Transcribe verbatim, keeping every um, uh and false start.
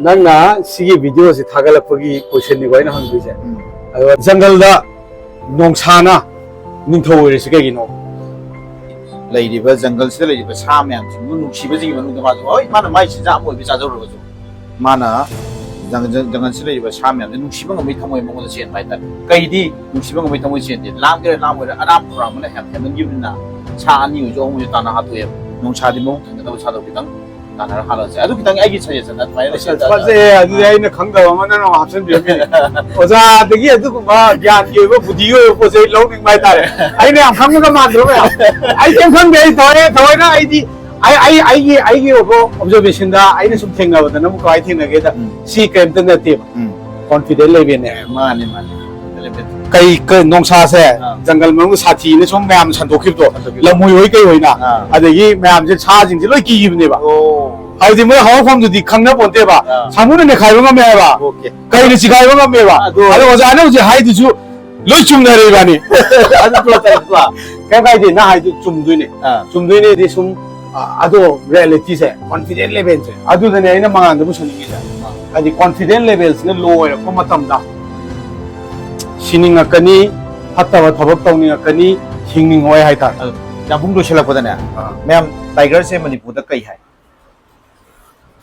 ꯅꯪꯅ ꯁꯤꯒꯤ video ꯁꯤ ꯊꯥꯒꯠꯂꯛꯄꯒꯤ question ꯅꯤꯀꯣ ꯑꯩꯅ ꯍꯪꯗꯣꯏꯁꯦ꯫ ꯎꯝ꯫ ꯑꯗꯣ ꯖꯪꯒꯜꯗ ꯅꯣꯡꯁꯥꯅ ꯅꯤꯡꯊꯧ ꯑꯣꯏꯔꯤꯁꯦ ꯀꯩꯒꯤꯅꯣ? ꯂꯩꯔꯤꯕ ꯖꯪꯒꯜꯁꯤꯗ ꯂꯩꯔꯤꯕ ꯁꯥ ꯃꯌꯥꯝꯁꯤꯕꯨ ꯅꯨꯡꯁꯤꯕꯁꯤꯡꯒꯤ ꯃꯅꯨꯡꯗ ꯃꯥꯁꯨ, ꯍꯣꯏ, ꯃꯥꯅ ꯃꯥꯏ ꯆꯤꯟꯖꯥꯛ ꯑꯃ ꯑꯣꯏꯕ ꯆꯥꯖꯔꯨꯔꯒꯁꯨ, ꯃꯥꯅ ꯖꯪ-, ꯖꯪ-, ꯖꯪꯒꯜꯁꯤꯗ ꯂꯩꯔꯤꯕ ꯁꯥ ꯃꯌꯥꯝꯁꯦ ꯅꯨꯡꯁꯤꯕ ꯉꯝꯕꯒꯤ ꯊꯃꯣꯏ ꯃꯉꯣꯟꯗ ꯆꯦꯟꯕ ꯍꯥꯏꯇꯥꯔꯦ꯫ ꯀꯩꯗꯤ ꯅꯨꯡꯁꯤꯕ ꯉꯝꯕꯒꯤ ꯊꯃꯣꯏ ꯆꯦꯟꯗꯦ? ꯂꯥꯝꯒꯦꯔꯥ ꯂꯥꯝꯃꯣꯏꯔꯥ, ꯑꯔꯥꯝ ꯈꯧꯔꯥꯡꯕꯅ ꯍꯦꯟ-, ꯍꯦꯟꯃꯟꯈꯤꯕꯅꯤꯅ ꯁꯥ ꯑꯅꯤ ꯑꯣꯏꯁꯨ ꯑꯍꯨꯝ ꯑꯣꯏꯁꯨ ꯇꯥꯟꯅ ꯍꯥꯠꯇꯣꯛꯑꯦꯕ꯫ ꯅꯣꯡꯁꯥꯗꯤ ꯃꯕꯨꯛ ꯊꯟꯒꯗꯕ ꯁꯥꯗꯣ ꯈꯤꯇꯪ ꯇꯥꯟꯅꯔ ꯍꯥꯠꯂꯁꯦ꯫ ꯑꯗꯨ ꯈꯤꯇꯪ ꯑꯩꯒꯤ suggestion ꯑꯗꯨꯃꯥꯏꯅ ꯂꯩ꯫ ꯑꯁ, ꯐꯖꯩꯌꯦ꯫ ꯑꯗꯨꯗꯤ ꯑꯩꯅ ꯈꯪꯗꯕ ꯑꯃ ꯅꯪꯅ ꯑꯃꯨꯛ ꯍꯥꯞꯆꯤꯟꯕꯤꯔꯝꯃꯤꯅꯦ꯫ ꯑꯣꯖꯥꯗꯒꯤ ꯑꯗꯨꯒꯨꯝꯕ ꯒ꯭ꯌꯥꯟꯒꯤ ꯑꯣꯏꯕ ꯕꯨꯙꯤ ꯑꯣꯏꯕ ꯄꯣꯠ ꯆꯩ ꯂꯧꯅꯤꯡꯕ ꯍꯥꯏꯇꯥꯔꯦ꯫ ꯑꯩꯅ ꯌꯥꯝ ꯈꯪꯕꯒ ꯃꯥꯟꯗ꯭ꯔꯣ ꯃꯌꯥꯝ? ꯑꯩ ꯀꯩꯝ ꯈꯪꯗꯦ꯫ ꯑꯩ ꯊꯑꯣꯏꯅ ꯊꯑꯣꯏꯅ ꯑꯩꯗꯤ ꯑꯩ ꯑꯩ ꯑꯩꯒꯤ ꯑꯩꯒꯤ ꯑꯣꯏꯕ observation ꯗ ꯑꯩꯅ ꯁꯨꯝ ꯊꯦꯡꯅꯕꯗ ꯅꯪꯕꯨ ꯀꯃꯥꯏꯅ ꯊꯦꯡꯅꯒꯦꯗ ꯎꯝ꯫ ꯁꯤ ꯀꯔꯤꯝꯇ ꯅꯠꯇꯦꯕ꯫ ꯎꯝ꯫ Confident level ꯅꯦ꯫ ꯃꯥꯅꯤ, ꯃꯥꯅꯤ꯫ ꯀꯩ ꯀꯩ ꯅꯣꯡꯁꯥꯁꯦ ꯑꯥ꯫ ꯖꯪꯒꯜ ꯃꯅꯨꯡꯗ ꯁꯥꯊꯤꯅ ꯁꯨꯝ ꯃꯌꯥꯝ ꯁꯟꯗꯣꯛꯈꯤꯕꯗꯣ ꯁꯟꯗꯣꯛꯈꯤꯕꯗꯣ꯫ ꯂꯝꯍꯨꯏ ꯍꯣꯏ ꯀꯩ ꯍꯣꯏꯅ ꯑꯥ꯫ ꯑꯗꯒꯤ ꯃꯌꯥꯝꯁꯦ ꯁꯥꯁꯤꯡꯁꯦ ꯂꯣꯏ ꯀꯤꯈꯤꯕꯅꯦꯕ꯫ ꯑꯣ꯫ ꯍꯥꯏꯕꯗꯤ ꯃꯣꯏ ꯍꯧꯔꯛꯐꯝꯗꯨꯗꯤ ꯈꯪꯅ ꯄꯣꯟꯇꯦꯕ꯫ ꯑꯥ꯫ ꯁꯥꯃꯨꯅ ꯅꯦꯈꯥꯏꯕ ꯉꯝꯃꯦ ꯍꯥꯏꯕ꯫ Okay꯫ ꯀꯩꯅ ꯆꯤꯈꯥꯏꯕ ꯉꯝꯃꯦꯕ꯫ ꯑꯗꯨ ꯑꯗꯣ ꯑꯣꯖꯥꯅ ꯍꯧꯖꯤꯛ ꯍꯥꯏꯗꯨꯁꯨ ꯂꯣꯏ ꯆꯨꯝꯅꯔꯦ ꯏꯕꯥꯅꯤ꯫ ꯑꯗꯨ ꯇꯣꯛꯑꯁꯦ, ꯇꯣꯛꯑꯣ꯫ ꯀꯩꯝ ꯀꯥꯏꯗꯦ, ꯅꯪ ꯍꯥꯏꯗꯨ ꯆꯨꯝꯗꯣꯏꯅꯦ꯫ ꯑꯥ꯫ ꯆꯨꯝꯗꯣꯏꯅꯦꯗꯤ ꯁꯨꯝ, ꯑ, ꯑꯗꯣ reality ꯁꯦ, confident level ꯁꯦ, ꯑꯗꯨꯗꯅꯦ ꯑꯩꯅ ꯃꯉꯥꯟꯗ ꯄꯨꯁꯟꯅꯤꯡꯉꯤꯁꯦ꯫ ꯍꯥꯏꯗꯤ confident level ꯁꯤꯅ low ꯑꯣꯏꯔꯛꯄ ꯃꯇꯝꯗ ꯁꯤꯅꯤꯡꯉꯛꯀꯅꯤ, ꯐꯠꯇꯕ ꯊꯕꯛ ꯇꯧꯅꯤꯡꯉꯛꯀꯅꯤ, ꯍꯤꯡꯅꯤꯡꯉꯣꯏ ꯍꯥꯏꯇꯥꯔꯦ꯫ ꯌꯥꯝꯕꯨꯡ ꯂꯣꯏꯁꯤꯜꯂꯛꯄꯗꯅꯦ, ꯑꯥ꯫ ꯃꯌꯥꯝ, tiger ꯁꯦ ꯃꯅꯤꯄꯨꯔꯗ ꯀꯩ ꯍꯥꯏ?